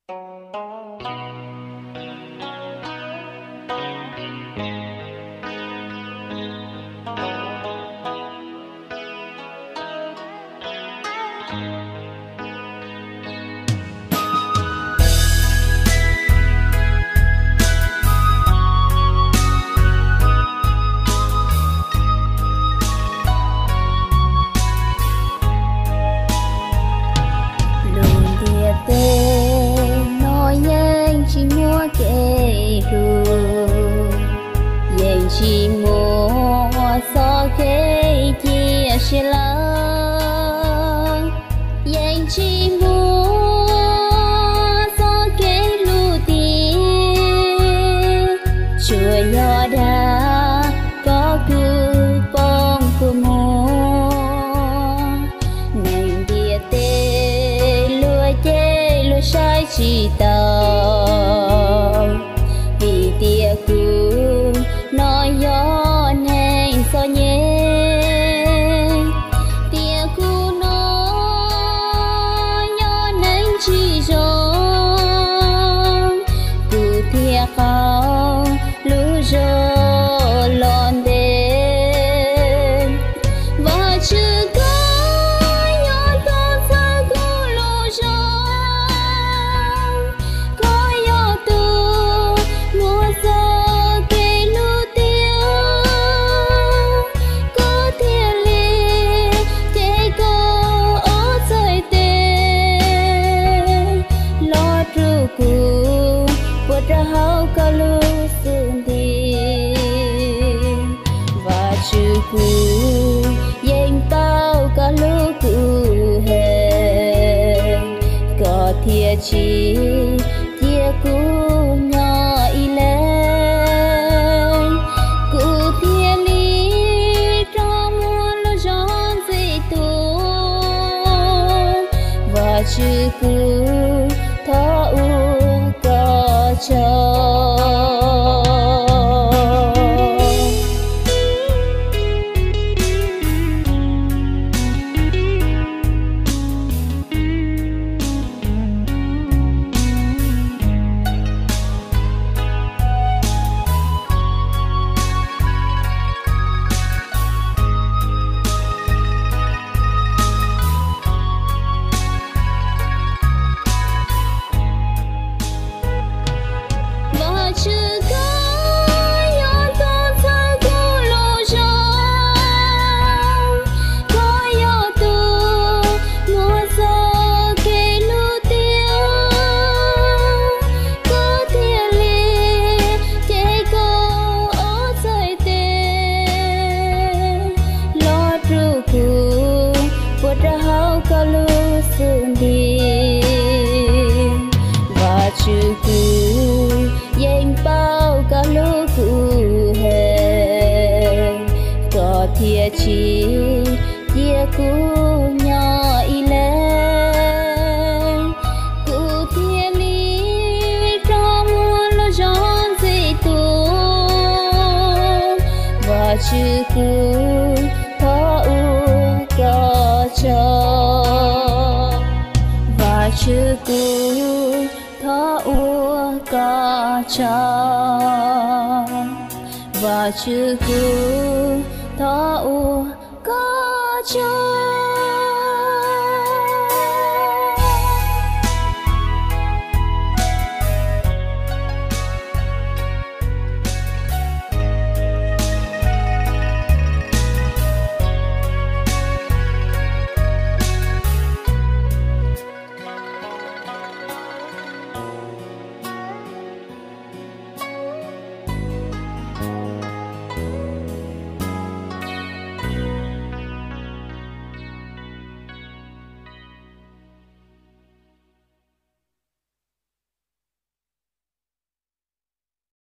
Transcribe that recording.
Lub ntiaj teb no yeej tsis muaj kev hlub, yeej tsis muaj txoj kev cia siab lawm, yeej tsis muaj txoj kev hlub tiag, tsuas yog dag koj kuj poob kuv muag. Neeg ntiaj teb luag ces luag saib tsis taus, vim tias kuv no yog neeg txom nyem, tias kuv no yog neeg tsis zoo, kuv thiaj qaug lub zog los ntev. Vajtswv, koj yuav tuaj txhawb kuv lub zog, koj yog tus muaj txoj kev hlub tiag, kuv thiaj li cev koj ob txhais tes los rub kuv puag rau hauv koj lub xub ntiag. Vajtswv, kuv yeej paub koj hlub kuv heev, koj thiaj tsis cia kuv nyob ib leeg, kuv thiaj li rov mus lub zos ntxim tuag. Vajtswv, kuv thov ua koj tsaug. Vajtswv, koj yuav tuaj txhawb kuv lub zog, koj yog tus muaj txoj kev hlub tiag, kuv thiaj li cev koj ob txhais tes los rub kuv puag rau hauv koj lub xub ntiag. Vajtswv, kuv yeej paub koj hlub kuv heev, koj thiaj tsis cia kuv nyob ib leeg, kuv thiaj li rov mus lub zos ntxim tuag. Vajtswv, kuv thov ua koj tsaug. Vajtswv, kuv thov ua koj tsaug. Vajtswv, kuv thov ua koj tsaug.